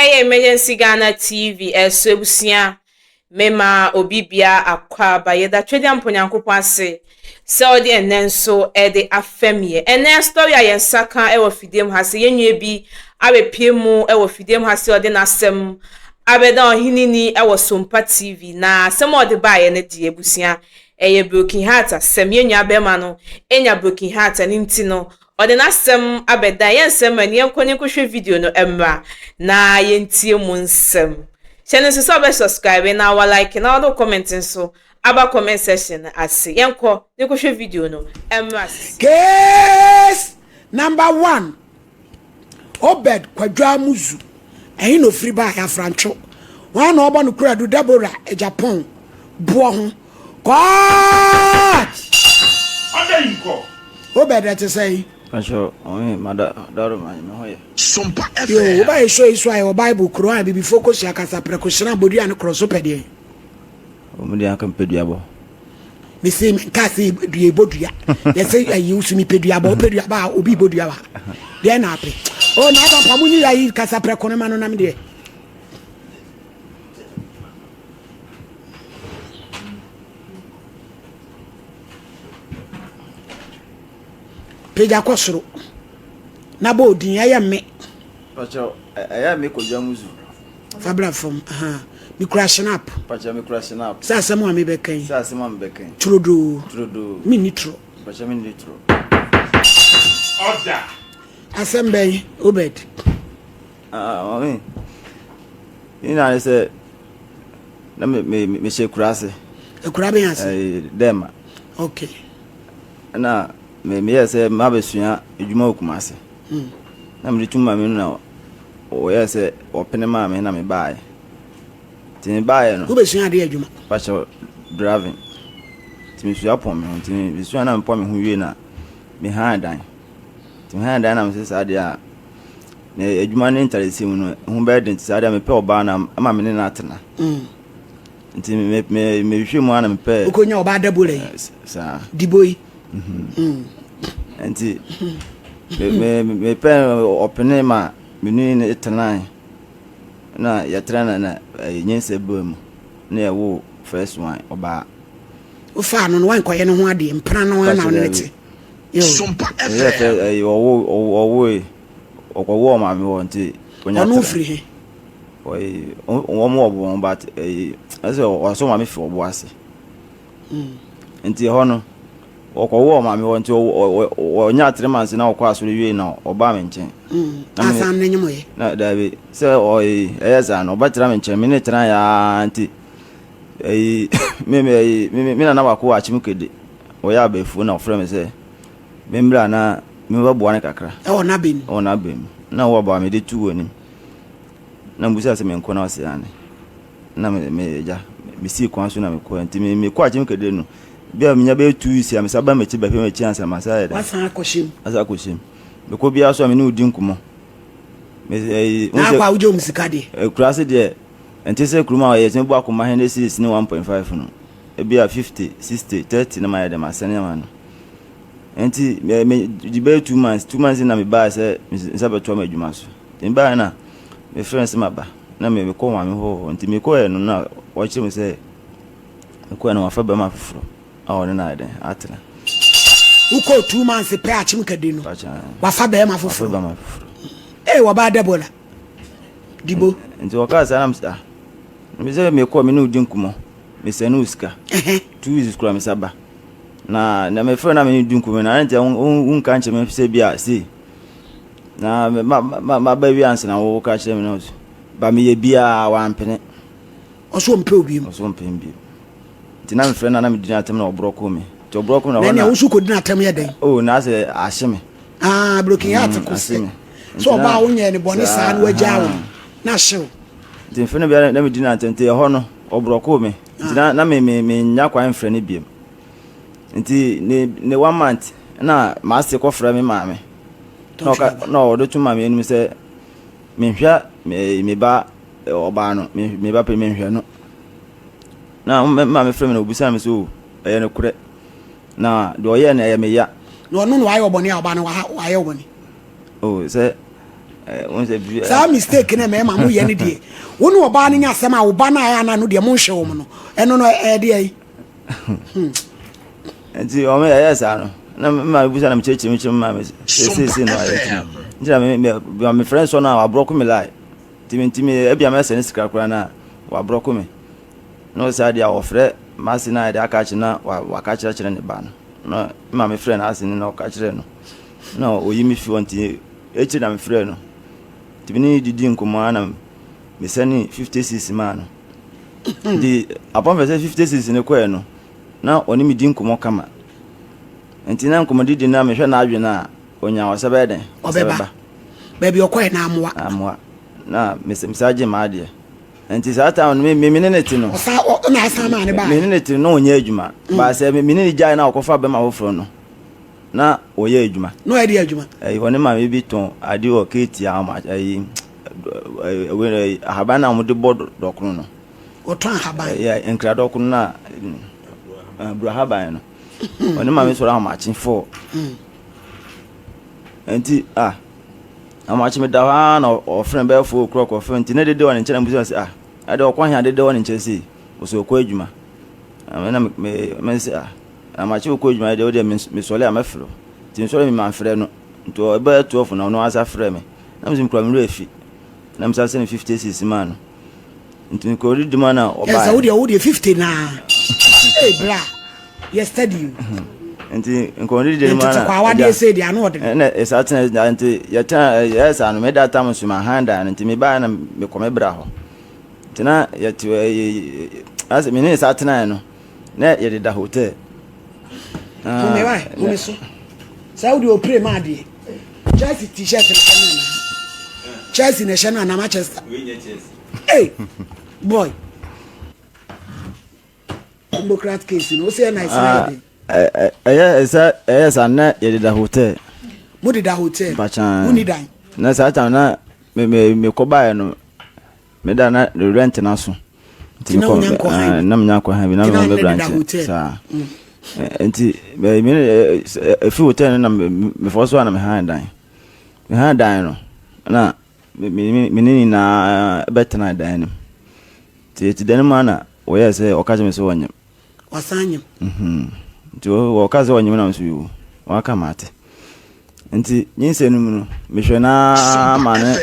Ɛyɛ Emergency Ghana TV ɛso abusua mema obi bia akwaaba yɛda Twedeampo Nyankopɔn ase sɛ ɔde ɛnɛ nso ɛde afɛm yɛ. Ɛnɛ story a yɛn nsa ka ɛwɔ fidie mu ha sɛ yɛn nua bi abɛpie mu ɛwɔ fidie mu ha sɛ ɔde n'asɛm abɛda ɔhene ni ɛwɔ Sompa TV na asɛm a ɔde baeɛ no deɛ abusua ɛyɛ broken heart asɛm yɛn nua bɛrima no enya broken heart ɛno nti no Ɔde n'asɛm abɛdan yɛn nsɛm ani yɛnkɔ ne nkɔhwɛ video no mmra na yɛntie mu nsɛm. Hyɛ no nso sɛ wobɛ subscribe na wa like na wode wo comment nso aba comment section no ase. Yɛnkɔ ne nkɔhwɛ video no mmra sisi. Case number one, Obed Kwadwo Amuzu, ɛhe na ofiri baeɛ? Afrantwo. Hwan na ɔbɔ no kuradu? Deborah Agyapong, boɔ ho. Court! Ɔda yi nkɔ. Obed ɛte sɛn? Pacho, ɔhe, mada, daro ma, me ho yɛ. Sompa FM. Yo, woba yɛ show yi so a yɛwɔ Bible, Quran, Abibifoɔ kosua, kasa, prɛko, hyena, bodua ne korɔ so pɛ deɛn? O me deɛ anka mepɛ duabɔ. Me se menkaa sɛ dua bɔ dua. Yɛsɛ ayi wo so mepɛ duabɔ, wopɛ duabɔ a obi bɔ dua wa. Deɛn na apɛ? O na aba pa munyi ayi kasa prɛko no ma no nam deɛ. Pagya kɔ soro na bɔ odin ɛyɛ me. Pakyɛ ɛyɛ me kɔdwa mu zu. Fa bra fam aha mekura snap. Pakyɛ mekura snap. Sɛ asɛm a mebɛka yi. Sɛ asɛm a mebɛka yi. Turodoo. Turodoo. Menni toro. Pakyɛ menni toro. Order. Asɛm bɛn Obed? Ah, mami. Ne nyinaa ne sɛ na me me mehyɛ akura ase. Akura bɛn ase? Ɛɛ Dɛma. Okay. Ɛna me meyɛ sɛ mabɛsua adwuma wɔ Kumasi. Mm. Na mede tum maame no na wɔyɛ sɛ wɔpene maa me na mebaeɛ. Nti mebaeɛ no. Wobɛsua adeɛ adwuma? Pakyɛ driving. Nti mesua pɔn me ho. Nti mesua na mepɔn me ho wie na mehan dan. Nti mehan dan na mesɛ saa deɛ a na adwuma ne ntaresi mu no ho bɛyɛ den nti saa deɛ mepɛ ɔbaa na ama me ne no atena. Mm. Nti me me mehwehwɛ mu a na mepɛ. Wokɔnya ɔbaa Deborah yi. Eh, saa. Dibo yi. Mhm. Mm. Nti me me mepɛ ɔpene ma me ne no tenae na yɛtena na na eh, nyinsɛ baa mu na yɛwo first one ɔbaa. Wofaa no no wankɔyɛ ne ho adeɛ mpena no ara na ɔne ne te. Sompa FM. Sɛ ɛyi ɔwo ɔwoe ɔkɔwo ɔmaame hɔ nti onya Ɔno ofiri he? Ɔyi wɔn wɔ ɔbo but ɛyi ɛsɛ ɔsɛ ɔmaame fi ɔbo ase. Mm. Nti ɛhɔ no ɔkɔwo ɔmaame hɔ nti ɔnya three months na ɔkɔ asɔre wie na ɔbaa me nkyɛn. Mm. Asan ne nyom yɛ. Na dabi sɛ ɔyi ɛyɛ saa no ɔbɛtena me nkyɛn me ne tena yaa nti ɛyi me me ɛyi me me nana baako wɔ akyem kede. Ɔyɛ abayifoɔ na ɔfrɛ me sɛ memmra na memmɛboa no kakra. Ɛwɔ n'abɛ mu. Ɛwɔ n'abɛ mu. Na ɔwɔ aba a mede tu wɔ anim. Na mebisa sɛ menkɔ na ɔse aane. Na me me agya mesii kwan so na mekɔɛ. Nti me mekɔ akyem kedere no bi a menya bɛyɛ 2 weeks a mesa ba m'akyi bɛhwɛ m'akyi ansa masan ayɛ dɛn. Wasan akɔhyɛ mu. Asan akɔhyɛ mu. Mekɔ biara so a me ne wo di nkɔmmɔ. Me ɛyi. Na akɔ a wogye wɔn sika deɛ. Akuraase deɛ ɛnte sɛ kurom a yɛtumi bɔ akoma 100 cedis ne 1.5 no. Ebia 50, 60, 30 na mayɛ dɛm asɛne ama no. Nti me me di bɛyɛ 2 months, 2 months na mebaa sɛ me nsa bɛtoa m'adwuma so. Nti mebaa na mefrɛ no sɛ maba na me mekɔ maame hɔ hɔ. Nti mekɔɛ no na wɔkyerɛ me sɛ mekɔɛ no wafa bɛrima foforɔ a ɔne no ayɛ dɛn atena. Wokɔɔ 2 months pɛ akyem kadi no wafa bɛrima foforɔ. Wafa bɛrima foforɔ. Ee wɔbaa Deborah Dibo. Nti wɔkaa saa na mesɛ ah mesɛ mekɔ me ne wo di nkɔmmɔ. Mesɛne wo sika. 2 weeks kura me sa ba. Na na mefrɛ na me ne di nkɔmmɔ na nti wonka nkyerɛ me sɛ bi a sei. Na ma ma ma ba wi ansa na wo ka kyerɛ me no so. Ba meyɛ biara wampene. Ɔso ɔmpɛ obi mu. Ɔso ɔmpɛ bi. Nti na mefrɛ na na medi n'atam na ɔborɔ ko me. Nti ɔborɔ ko me na hɔ na. Na wo so kɔdi n'atam yɛ dɛn? Oh na asɛ ahye me. Ah broken heart ko sɛ. Sɛ ɔbaa wo nyɛ ne bɔne saa na wagyaa wo na ahye wo. Nti mfe no biara na medi n'atɛm nti ɛhɔ no ɔbrɔkoo me nti na na me me menya kwan mfrɛ no biom nti ne ne one month na m'ase kɔfrɛ me maame na ɔka na ɔde to maame anim sɛ menhwɛ me me ba ɔbaa no me me ba pɛ menhwɛ no na me maame frɛ me na obisa me sɛ o ɛyɛ nokorɛ na deɛ ɔyɛɛ no ɛyɛ me ya. Na ɔno na wayɛ ɔbɔne a ɔbaa no wayɛ ɔbɔne. O sɛ. Saa mistake na mmarima mo yɛ no deɛ, wo ne ɔbaa no nya asɛm a wo ba no a ɛyɛ ana no deɛ monhwɛ wɔn no, ɛno no ɛyɛ deɛ yi. Hmm. Nti wɔn yɛ yɛ saa no, na mma mi busa na mi kyerɛkyerɛ mi kyerɛ mi maame seesei no ayɛ nti nti na mi mi mi frɛ nsɔ no a waborɔko mi lie nti mi nti mi ebi a mɛsɛ ne sika koraa na waborɔko mi na ɔsɛ adeɛ a wɔfrɛ m'ase na yɛde aka akyerɛ na waka kyerɛkyerɛ ne ba no na maame frɛ n'ase no na ɔka kyerɛ no na oyi mi fi hɔ nti Akyiri na mefrɛɛ no, nti me ne no didii nkɔmmɔ ara na mesɛnee 50 cedis maa no. Nti apart from sɛ 50 cedis no kɔɛ no, na ɔne me di nkɔmmɔ kama. Nti na nkɔmmɔdidi no a mehwɛ n'adwene a, ɔnya ɔsɛ bɛyɛ dɛn? Ɔsɛ bɛba. Baabi ɔkɔɛ na amoa. Amoa. Na mesa gye m'adeɛ. Nti saa time no me me ne ne te no. Ɔsan ɔ na asan maa ne baa. Me ne ne te no na ɔnyɛ adwuma. Baa sɛ me ne ne gyae na ɔkɔfa bɛma foforɔ no. Na wɔyɛ adwuma. Na ɔyɛ deɛ adwuma? Ɛyi ɔne maame bi tɔn ade wɔ Keeti a wɔn ɛyi ɛyi ahaban na wɔde bɔ dɔkono no. Wɔtɔn ahaban. Ɛyɛ nkira dɔkono na aburo ahaban no. Ɔne maame sɔrɔ ahomakye fɔɔ. Nti ah ahomakye mi da hɔ ara na ɔfrɛ bɛyɛ 4 o'clock ɔfrɛ nti ne dede wɔ ne nkyɛn na mo sɛ ah ɛde ɔkɔ he adede wɔ ne nkyɛn sei ɔsɛ ɔkɔ adwuma. Ɛna me me me sɛ ah. Na makye wo kɔ adwuma deɛ wodeɛ mesɔre a mɛfrɛ wo. Nti mesɔre me mamfrɛ no. Nti ɛbɛyɛ 12 na ɔno asa frɛ me. Na mesɛ mekura me werɛ afi. Na mesa sɛ no 50 cedis maa no. Nti mekɔ didi ma na ɔbaeɛ. Ɛsɛ wodeɛ wodeɛ 50 naa. Ee bra yɛ steady o. Nti nkɔ didi ma na. Ntete kwa awadeɛ sɛ deɛ ano ɔde. Ɛna ɛsa tena nti yɛtena ɛyɛ saa no meda tam so ma han dan no nti mebaeɛ na mekɔ me bra hɔ. Nti na yɛte ɛyɛ asɛ me ne saa tenaeɛ no. Na yɛdeda hotel. Home wa, home so. Sɛ wode opire ma adeɛ. Chelsea t-shirt na ɛhyɛ no anaa? Chelsea na ɛhyɛ no anaa Manchester? Hey, boy. Democrat case no, wosɛ na ɛsɛ yɛ den. Ɛyɛ sɛ ɛyɛ sa na yɛdeda hotel. Mo deda hotel. Mpakyan. Wonni dan. Na saa time na me me me kɔ baeɛ no. Me da na rent na so. Nti na wonya nkɔ han bi. Na menya nkɔ han bi na me me branch saa. Mm. Nti me me efi hotel no na me fɔ so na me han dan. Me han dan no na me me me ne nyinaa bɛtena dan no. Nti eti dan mu na wɔyɛ sɛ ɔka kyerɛ me sɛ wɔnyem. Wasan nyem. Mhm. Nti wɔka sɛ wɔnyem na nso yo. Wɔaka mate. Nti nyinsɛn no mu no mehwɛ na ma ne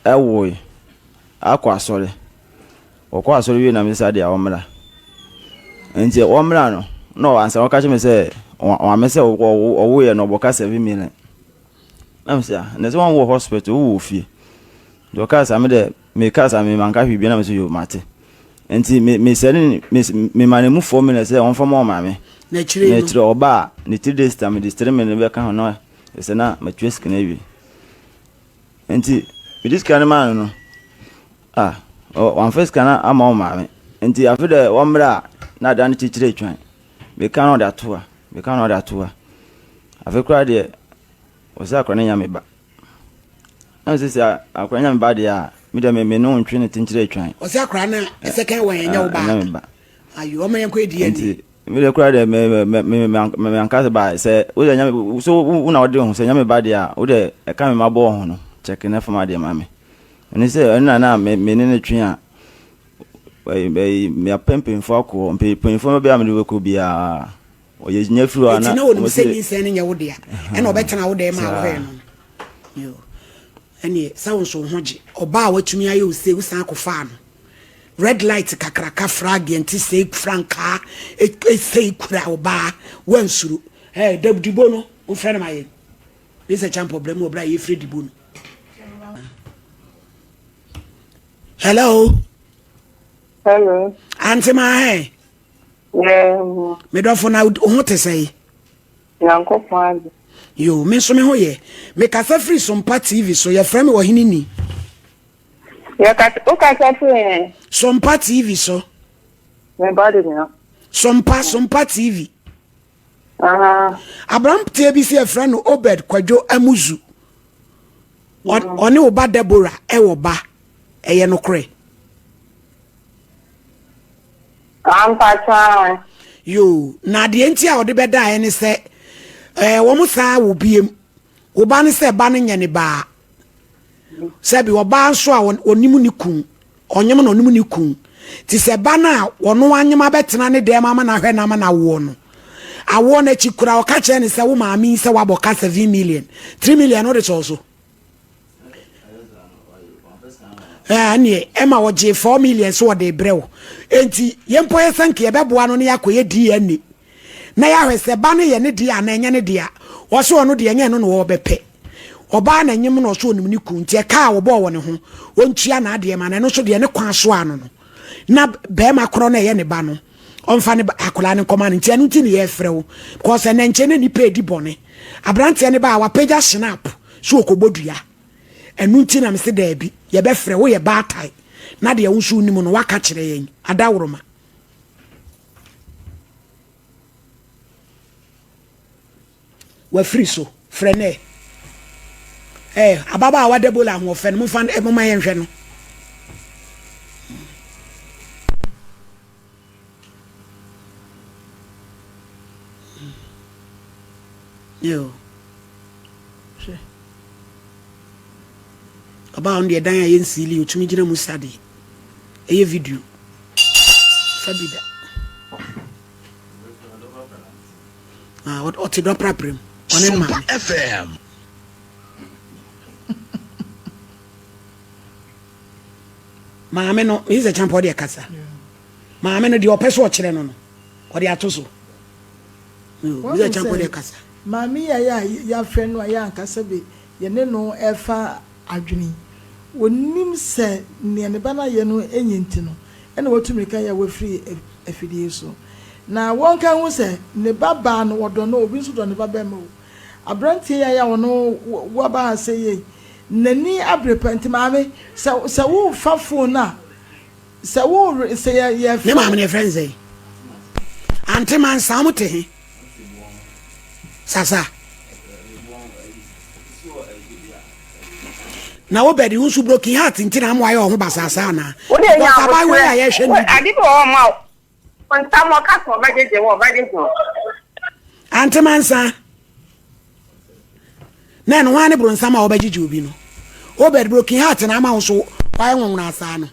Ɛwoe akɔ asɔre. Ɔkɔ asɔre wie na me sɛ adeɛ a ɔmmra. Nti ɔmmra no na ansa ɔka kyerɛ me sɛ ɔame sɛ ɔwoeɛ no ɔbɔka 7 million. Na me sɛ ah na sɛ wɔn wɔ hospital wowɔ fie. Nti ɔkaa saa me dɛ meka saa me manka hwee bi na me sɛ yo mate. Nti me me sɛ ne me me ma ne mu 4 million sɛ ɔmfa ma ɔmaame. Na akyire no. Na akyire ɔba a ne 3 days time mede 3 million bɛka ho na sɛ na matua sika no awie. Nti mede sika no maa no no, ah, wamfa sika no ama wo maame. Nti afe dɛ wɔmmrɛ a na ada no kyekyere atwan. Meka na ɔde ato ha, meka na ɔde ato ha. Afe koraa deɛ, wɔsɛ akora no nya me ba. Na mesɛ sɛ akora nya me ba deɛ a, me deɛ me ne wo ntwe ne tenkyere atwan. Ɔsɛ akora no second one ɛnyɛ wo ba. Ɛnyɛ me ba. Ayo, ɔma yɛnkɔ DNA. Nti Me deɛ koraa deɛ me me me me me anka sɛ ba sɛ wo deɛ nyame so wo na wode ho sɛ nyame ba deɛ a wo deɛ ɛka me ma bɔ ho no kyɛke na fama deɛ ma me ɛne sɛ ɛno na na me me ne ne twe a ɛyi me apɛ mpanyinfoɔ akɔ hɔ mpanyinfoɔ bɛbɛ a mede bɛkɔ biara ɔyɛ nya firi hɔ a na na wɔnim sɛ nyinsɛn no nyɛ wo dea ɛna ɔbɛtena wo dɛm a wɔhwɛ no ɛneɛ sɛ wo nso wo ho gye ɔbaa a watumi ayɛ wo sei wosan akɔfaa no Red light kakraka frag nti sei frankaa sei kura ɔbaa wansuro eh da dibo no wofrɛ no ma yɛn ne sɛ champɔ brɛ mu ɔbrɛ a yɛfrɛ dibo no hello hello ante ma hɛ yeah medɔfo na wo ho te sɛ nyankopɔn ade yo me nso me ho yɛ mekasa firi sompa tv so yɛfrɛ me ɔhene ni Yɛkasa, wokasa firi he? Sompa TV so. Me ba de nea. Sompa, Sompa TV. Aha. Aberanteɛ bi sɛ yɛfrɛ no Obed Kwadwo Amuzu. Ɔne wo ba Deborah ɛwɔ ba. Ɛyɛ nokorɛ? Ampa saa. Yoo, na deɛ nti a ɔde bɛdaeɛ ne sɛ ɛɛ wɔn saa wo biem. Wo ba no sɛ ba no nyɛ ne baa. Sɛbi ɔbaa nso a ɔnim ne kun, ɔnyem na ɔnim ne kun. Nti sɛ ba no a ɔno anyem abɛtena ne dɛm ama no ahwɛ no ama no awoɔ no, awoɔ no akyi koraa ɔka kyerɛ no sɛ wo maame yi sɛ woabɔ ka 7 million, 3 million no wode sɔɔ so. Ɛneɛ ɛma ɔgyee 4 million so ɔde brɛ wo. Enti yɛn mpo yɛ sɛ nka yɛbɛboa no na yɛakɔyɛ DNA na yɛahwɛ sɛ ba no yɛ ne dea anaa ɛnyɛ ne dea. Ɔse ɔno deɛ ɛnyɛ ɛno na ɔbɛpɛ. Ɔbaa na nyem na ɔse ɔnim ne kun nti ɛka a ɔbɔɔ wɔ ne ho ɔntua n'adeɛ ma no ɛno nso deɛ ne kwan so ano no na bɛrima korɔ no ɛyɛ ne ba no ɔmfa ne akwadaa no nkɔma no nti ɛno nti ne yɛfrɛ wo because ɛnɛ nkyɛn na nipa edi bɔne aberanteɛ ne ba a wapagya snap so ɔkɔbɔ dua ɛno nti na mese daabi yɛbɛfrɛ wo yɛ baatae na deɛ wo nso wonim no waka kyerɛ yɛn adaworoma. Wafiri so. Frɛ no ɛ. Ɛ, ababaawa Debola ahoɔfɛ no, momfa no, momma yɛnhwɛ no. Yo. Hwɛ. Ɔbaa ɔno deɛ dan a yɛnsiili, ɔtumi gyina mu sa deɛ. Ɛyɛ video. Fa bi da. Ah, ɔte dɔ prapra mu. Ɔne ne maame. FM. Maame no, meyi sɛ kyampa ɔde ɛkasa. Maame no deɛ ɔpɛ so ɔkyerɛ no no, ɔde ato so. Meyi sɛ kyampa ɔde ɛkasa. Maame yi a yɛ a yɛafrɛ no a yɛ ankasa bi yɛne no ɛfa adwene yi, ɔnim sɛ nea ne ba no ayɛ no nyɛ nti no ɛna watu mmirika yi a wafiri afidie so. Na wɔnka nhu sɛ ne ba baa no wɔdɔ no obi nso dɔ ne ba bɛrima o. Abranteɛ yi a yɛ a ɔno waba ha sɛ yei n'ani abere pa nti maame sɛ sɛ wofa phone no a sɛ wo sɛ yɛ yɛ Ne maame no yɛfrɛ no sɛn? Ante Mansa, wɔn te he? Sasa. Na wo bɛde wo nso broken heart nti na ama wayɛ ɔho basaa saa anaa? Wo deɛ nya Because abaayewa yi aboterɛ. a yɛhwɛ Wo no yi deɛ. ade bi wɔ hɔ ma wo ntam ɔka sɛ ɔbɛgyegye wo ɔbɛgyegye wo. Ante Mansa. Na ɛno hwan ne bronsam a wɔbɛgyegye obi no? Obed broken heart na ama wo so wayɛ nwonwona saa no.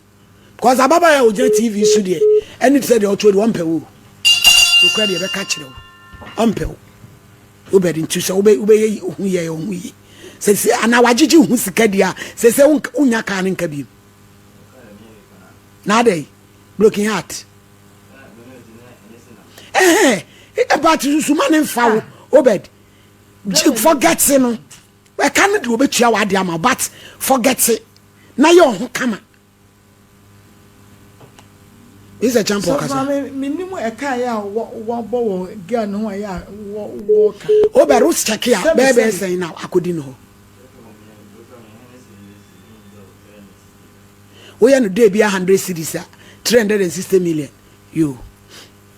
Because ababaawa a ogyina TV so deɛ ɛne te sɛ deɛ ɔtoɔ deɛ ɔmpɛ wo. Nokorɛ deɛ bɛka kyerɛ wo. Ɔmpɛ wo. Obed nti sɛ wobɛ wobɛyɛ ho yɛ ho yie. Sɛ sɛ anaa wagyegye wo ho sika di a sɛ sɛ wonya kaa no nka bio. Na adɛn? Broken heart. Ɛhɛn but susu ma ne nfa wo Obed. Forget no. Ɛka no deɛ ɔbɛtua w'ade ama but forget na yɛ ɔho kama. Mr. Champo kasa. Sɔfo maame menim ɛka yɛ a wɔbɔ wɔ girl no ho a yɛ a wɔka. Obed wo check a bɛɛ bɛɛ sɛn na akɔdi no hɔ. Woyɛ no day bi a 100 cedis a 360 million yo.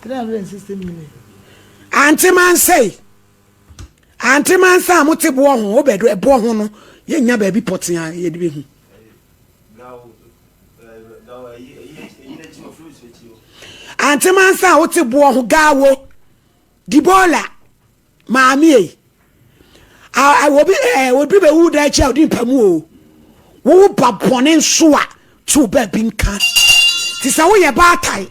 360 million. Ante mansɛe. Ante mansa a mote boɔ ho Obed ɛboɔ ho no yɛnya baabi pɔtee a yɛde bɛhu. Ante mansa a wote boɔ ho gawo dibola maame ei obi eh, obi bɛwu da akyi a ɔdi mpa mu o wowo ba bɔne nso a to baabi nka te sɛ woyɛ baatan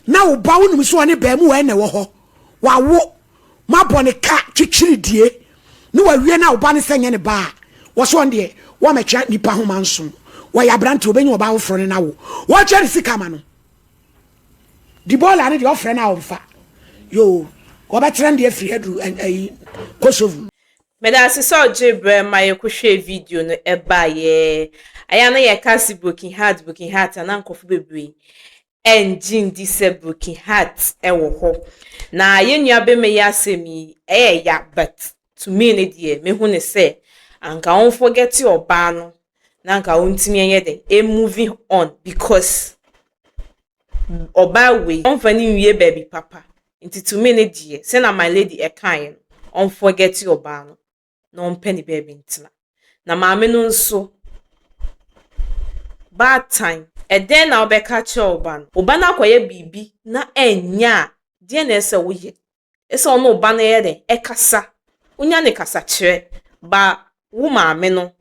na wo ba wonim so ɔne baamu wɔ ɛna ɛwɔ hɔ wawo Moabɔ ne ka twitwiridie ne wawie no a ɔba no sɛ nyɛ ne ba a, wɔse ɔno deɛ wɔmmɛtwea nnipa ho manso. Wɔyɛ aberanteɛ ɔbɛnya ɔbaa foforɔ ne no awo. Wɔkyɛ ne sika ma no. Dibɔɔla no deɛ ɔfrɛ no a ɔmfa. Yoo, wɔbɛtra no deɛ afiri aduru ayi Kosovo. Medase sɛ ɔgyee berɛ ma yɛkɔhwɛɛ video no baeɛ. Ayɛ a na yɛka se broken heart broken heart a na nkurɔfo bebree ɛngye ndi sɛ broken heart wɔ hɔ. Na yɛn nua bɛma yi asɛm yi ɛyɛ ya but to me no deɛ mehu ne sɛ anka ɔnforgɛte ɔbaa no na anka ɔntumi ɛnyɛ dɛn ɛmove on because ɔbaa wei ɔmfa no nwie baabi papa nti to me no deɛ sɛna my lady ɛkaeɛ no ɔnforgɛte ɔbaa no na ɔmpɛ ne baabi ntena. Na maame no nso, baatan, ɛdɛn na wobɛka akyerɛ wo ba no? Wo ba no akɔyɛ biribi na ɛnyɛ a, deɛn na ɛsɛ sɛ woyɛ? Ɛsɛ sɛ wo ne wo ba no yɛ dɛn? Ɛkasa. Wonya ne kasakyerɛ. Ba wo maame no.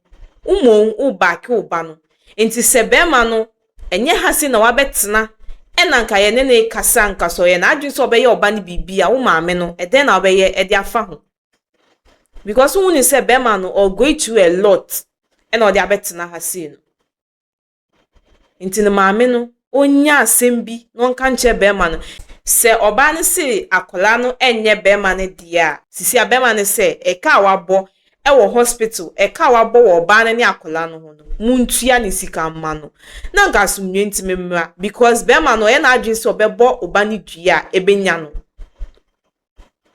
Wo mmom wo baake wo ba no. Nti sɛ bɛrima no ɛnyɛ ha sei na wabɛtena ɛna nka yɛne no rekasa nka sɛ ɔyɛ n'adwene sɛ ɔbɛyɛ ɔba no biribi a wo maame no ɛdɛn na wobɛyɛ de afa ho? Because wohu ne sɛ bɛrima no ɔ going through a lot ɛna ɔde abɛtena ha sei no. Nti no maame no ɔnya asɛm bi na ɔnka nkyerɛ bɛrima no. Sɛ ɔbaa no se akwadaa no nyɛ bɛrima no deɛ a, sisi a bɛrima no sɛ ɛka a wabɔ wɔ hospital, ɛka a wabɔ wɔ ɔbaa no ne akwadaa no ho no, montua ne sika mma no. Na anka asomdwoeɛ ntumi mmra because bɛrima no ɔyɛ n'adwene sɛ ɔbɛbɔ ɔba no dua a ɛbɛnya no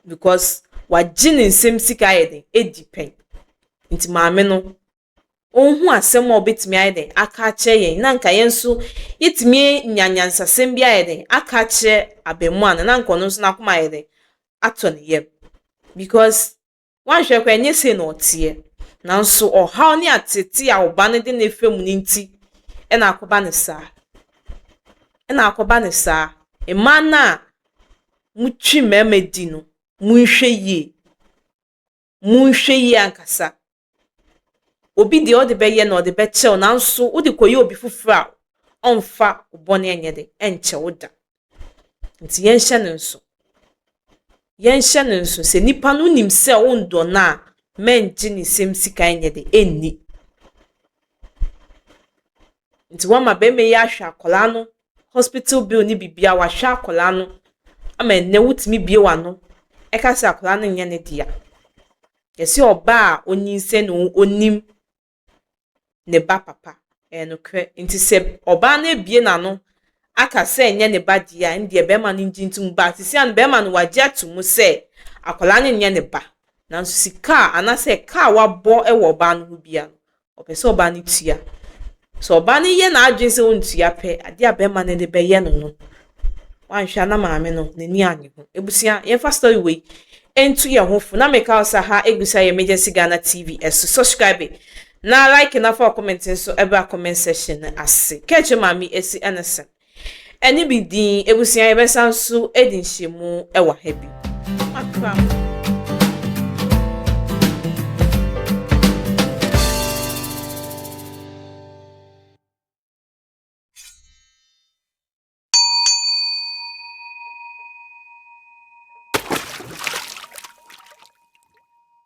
because wagye ne nsam sika ayɛ den adi pɛn. Nti maame no ɔnhu asɛm a ɔbɛtumi ayɛ den aka akyerɛ yɛn na anka yɛn nso yɛtumi nya nyansasɛm bi ayɛ den aka akyerɛ abaamua no na anka ɔno nso n'akoma ayɛ den atɔ ne yam because Woanhwɛ koraa ɛnyɛ sei na ɔteɛ. Nanso ɔhaw ne ateetee a ɔba no de no refa mu no nti na akɔba no saa. Ɛna akɔba no saa. Mmaa no a motwe mmarima di no, monhwɛ yie. Monhwɛ yie ankasa. Obi deɛ ɔde bɛyɛ no ɔde bɛkyɛ wo nanso wode kɔyɛ obi foforɔ a ɔmfa wo bɔne nyɛ den ɛnkyɛ wo da. Nti yɛnhyɛ no nso. Yɛnhyɛ no nso sɛ nipa no wonim sɛ wondɔ no a mɛngye ne nsam sika nyɛ den ɛnni. Nti wama bɛrima yi ahwɛ akwadaa no hospital bill ne biribiara wahwɛ akwadaa no ama ɛnnɛ wotumi bue w'ano ɛka sɛ akwadaa no nyɛ ne dea. Yɛse ɔbaa a onyinsɛn na onim ne ba papa. Ɛyɛ nokorɛ. Nti sɛ ɔbaa no abue n'ano aka sɛ ɛnyɛ ne ba deɛ a, ɛndeɛ bɛrima no ngye ntom. But seesei ano bɛrima no wagye ato mu sɛ akwadaa no nyɛ ne ba. Nanso sika a anaasɛ ka a wabɔ wɔ ɔbaa no ho biara no, Ɔpɛ sɛ ɔbaa no tua. Sɛ ɔbaa no yɛ n'adwene sɛ ɔntua pɛ, adeɛ a bɛrima no de bɛyɛ no no, wanhwɛ a na maame no n'ani annye ho. Abusua, yɛmfa story wei nto yɛn ho fo. Na meka wo sɛ ha egu so ayɛ Emergency Ghana TV ɛso. Subscribe na like na fa comment nso ɛbra comment section no ase. Kɛkyɛ maame esi ɛne sɛn? Ɛne me din abusua yɛbɛsan so adi nhyiamu wɔ ha bio. Makra mo.